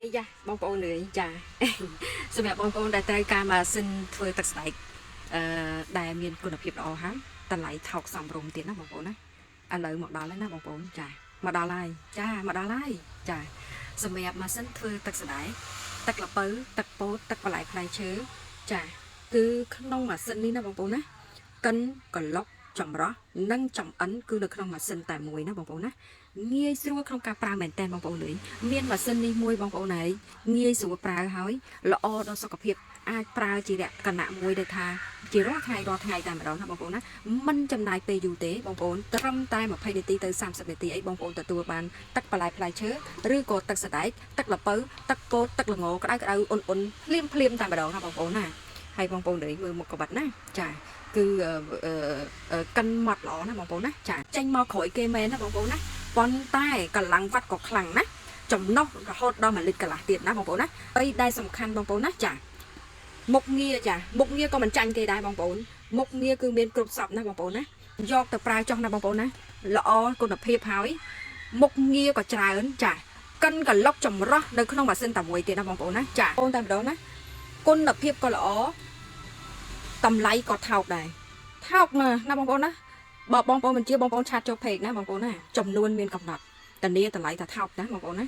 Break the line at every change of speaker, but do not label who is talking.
យ៉ាបងប្អូនអើយចា សម្រាប់បងប្អូនដែលត្រូវការម៉ាស៊ីនធ្វើទឹកស្បែកអឺដែលមានគុណភាពល្អហើយតម្លៃថោកសមរម្យទៀតណាបងប្អូនណាឥឡូវមកដល់ហើយណាបងប្អូនចាមកដល់ហើយចាមកដល់ហើយចាសម្រាប់ម៉ាស៊ីនធ្វើទឹកស្បែកទឹកល្ពៅទឹកពោតទឹកបន្លែផ្លែឈើចាគឺក្នុងម៉ាស៊ីននេះណាបងប្អូនណាកិនកឡុកចម្រោះនិងចំអិនគឺនៅក្នុងម៉ាស៊ីនតែមួយណាបងប្អូនណាងាយស្រួលក្នុងការប្រើមែនតើបងប្អូនអើយមានម៉ាស៊ីននេះមួយបងប្អូនហើយងាយស្រួលប្រើហើយល្អដល់សុខភាពអាចប្រើជាលក្ខណៈមួយដែលថាជារាល់ថ្ងៃរាល់ថ្ងៃតែម្ដងណាបងប្អូនណាមិនចំណាយពេលយូរទេបងប្អូនត្រឹមតែ20នាទីទៅ30នាទីអីបងប្អូនទទួលបានទឹកបន្លែផ្លែឈើឬក៏ទឹកសណ្ដែកទឹកល្ពៅទឹកពោតទឹកល្ងក្តៅក្តៅអ៊ុនអ៊ុនភ្លាមភ្លាមតែម្ដងណាបងប្អូនណាហើយបងប្អូនដែលមើលមុខក្បិតណាចាគឺអឺអឺកិនម៉ត់ល្អណាបងប្អូនណាចាចេញមកក្រោយគេមែនណាបងប្អូនណាប៉ុន្តែកម្លាំងវ៉ាត់ក៏ខ្លាំងណាចំណុះរហូតដល់1លីត្រកន្លះទៀតណាបងប្អូនណាអីដែលសំខាន់បងប្អូនណាចាមុខងារចាមុខងារក៏មិនចាញ់គេដែរបងប្អូនមុខងារគឺមានគ្រប់សពណាបងប្អូនណាយកទៅប្រើចុះណាបងប្អូនណាល្អគុណភាពហើយមុខងារក៏ច្រើនចាកិនកឡុកចម្រោះនៅក្នុងម៉ាស៊ីនតែមួយទៀតណាបងប្អូនណាចាបងតែម្ដងណាគុណភាពក៏ល្អតម្លៃក៏ថោកដែរថោកណាស់ណាបងប្អូនណាបើបងប្អូនមិនជឿបងប្អូន chat ចូល page ណាបងប្អូនណាចំនួនមានកំណត់តានីតម្លៃថាថោកណាបងប្អូនណា